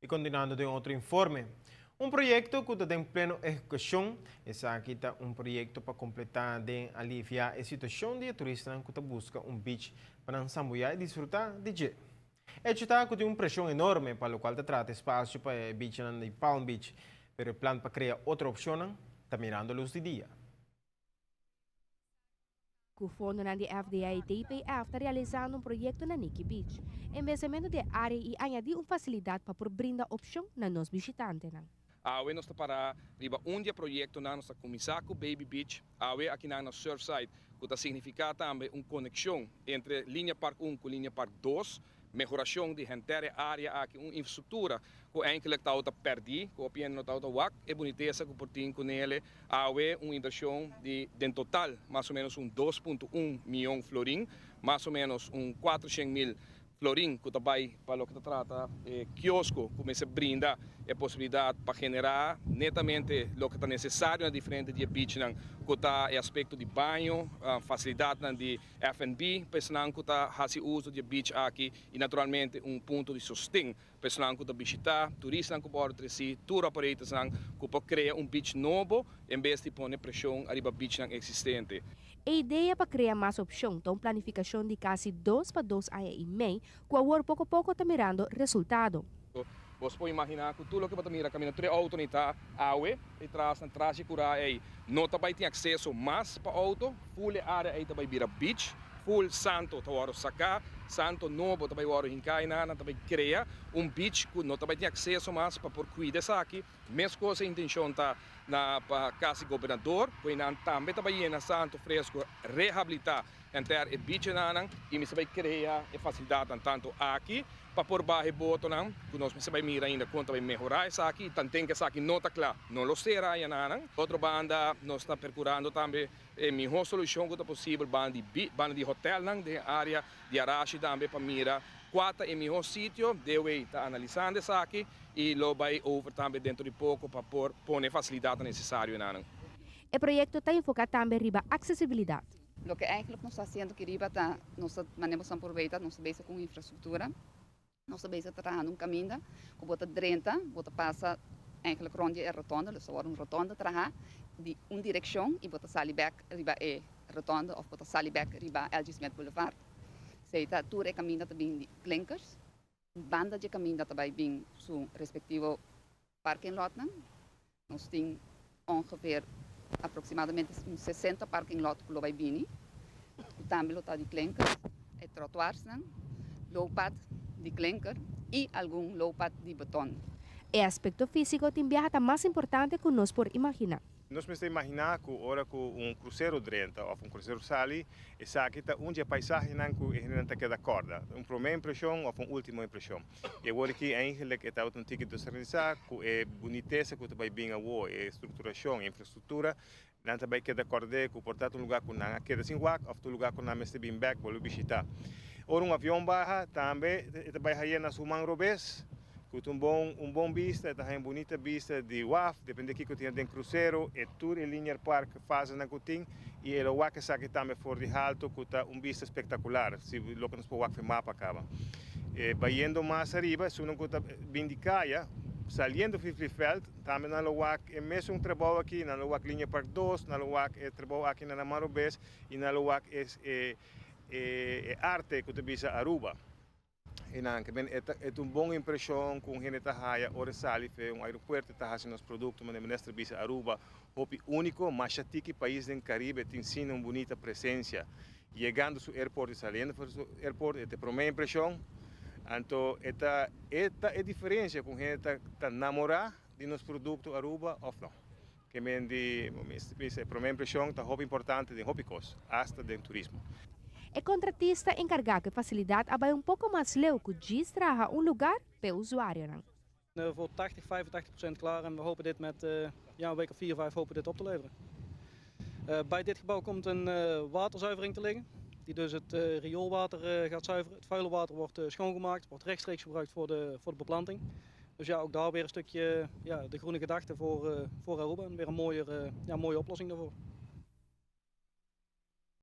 Y continuando den otro informe. Un proyecto cu ta den pleno ehecucion. Esaki ta un proyecto pa completa den alivia e situacion di turista cu ta busca un beach pa nan sambuya y disfruta di dje. Hecho ta cu tin un presion enorme pa locual ta trata espacio pa e beach di Palm Beach, pero e plan pa crea otro opcion ta mirando luz di dia. Cu fondo di FDA y DPF ta realisando un proyecto na Nikki Beach. Embeyecimento di area y añadi un facilidad pa por brinda opcion na nos bishitantenan. Awe nos ta para riba un di e proyectonan, nos ta cuminsa cu Baby Beach, awe aki na Surfside, cu ta significa tambe un conexion entre Linear Park 1 cu Linear Park 2, mehoracion di henter area aki, un infrastructura cu eigenlijk ta perdi, cu hopi no ta wak, e bunitesa cu por tin cu ne, awe un inversion di den total mas o menos un 2.1 miyon florin, mas o menos un 400 mil florin cu tambe pa loke ta trata kiosco, cuminsa brinda e posibilidad pa genera netamente loke ta necesario na diferente di beach nan, cu ta e aspecto di baño, facilidad di F&B, personal cu ta haci uso di beach aki y naturalmente un punto di sosten personal cu ta bishita, turista cu por trece, tour operators cu por crea un beach nobo en bes di pone presion ariba beach existente. E idea pa crea mas opcion ta un planificacion di casi 2 pa 2 aña y mey, cu awor poco poco ta mirando resultado. Bo por imagina cu tur loke bo mira caminda tur auto nan ta awe y tras na tras cura ey no ta bay tin acceso mas pa auto, full area ey ta bay bira beach, full santo ta wordo saca, santo nobo ta bay wordo hinca nan, ta bay crea un beach cu no ta bay tin acceso mas pa por cuida aki. Mescos e intencion ta na pa cas di gobernador, cu nan tambe ta bay na santo fresco rehabilita henter e beach nan y mi bay crea e facilidad tanto aki pa por baha boto nan, cu nos bay mira ainda con ta bay mehora esaki, tanto cu esaki no ta cla, no lo cera nan. Otro banda, nos ta percurando tambe e miho solucion cu ta posibel banda di hotel nan, den area di Arashi tambe pa mira cua ta e miho sitio, DOW ta analisando esaki y lo bay over tambe dentro di poco pa por pone facilidad necesario nan. E proyecto ta enfoca tambe riba accesibilidad. Loke eigenlijk nos ta haciendo aki riba ta, nos manera nos aprovecha, nos bezig cu infrastructura, nos ta bezig trahando un caminda, cu bo ta drenta, bo ta pasa eigenlijk rond e rotonde, dus awor un rotonde traha di un direccion y bo ta sali back riba e rotonde of bo ta sali back riba LG Smith Boulevard. Esey ta tur e caminda ta bin di klinkers, banda di caminda tambe bin su respectivo parking lot nan. Nos tin ongeveer aproximadamente un 60 parking lot cu lo bay bini. Tambe lo ta di klinker, e trottoirs nan, looppad di klinker y algun looppad di beton. E aspecto fisico tin biaha ta mas importante cu nos por imagina. Nos mester imagina cu ora cu un crucero drenta of un crucero sali, esaki ta un paisahe nan cu hende ta keda corda. Un prome impresion of un ultimo impresion. Y awor aki eigenlijk ta un tiki desorganisa cu e bunitesa cu bay bin awo, e structuracion, infrastructura, nan ta bay keda corda cu por ta un lugar cu nan keda sin wak of un lugar cu nan mester bin back bolbe bishita. Ora un avion baha, tambe ta bay haya na su man robes, cu un bon bista, ta un bunita bista di waf, depende di kico tin den crucero, e tur e Linear Park fase nan cu tin, y e wak esaki tambe for di halto, cu ta un bista espectacular, si loke nos por wak mapa caba. E, bayendo mas ariba, si un ta bin di caya, saliendo di vliegveld, tambe nan lo wak e mesun trabou aki, nan lo wak Linear Park 2, nan lo wak e trabou aki na man robes, y nan lo wak e arte cu ta bisa Aruba. Y nan, cu e un bon impresion cu hende ta haya ora sali for di un aeropuerto ta haciendo nos producto, mas minister bisa Aruba, hopi unico, mas tiki pais den Caribe tin asina un bunita presencia. Yegando su airport y saliendo for di su airport, e prome impresion. Anto, esta e diferencia cu hende ta namora di nos producto Aruba of no. Kiermen di, e prome impresion ta hopi importante den hopi cos, hasta den turismo. E contratista encarga cu e facilidad a bay un poco mas leu cu djis traha un lugar pa usuario. Voor 80, 85% klaar en we hopen dit met ja, een week of 4, 5 hopen dit op te leveren. Bij dit gebouw komt een waterzuivering te liggen, die dus het rioolwater gaat zuiveren. Het vuile water wordt schoongemaakt, wordt rechtstreeks gebruikt voor de beplanting. Dus ja, ook daar weer een stukje, ja, de groene gedachte voor Aruba en weer een mooier, ja, mooie oplossing daarvoor.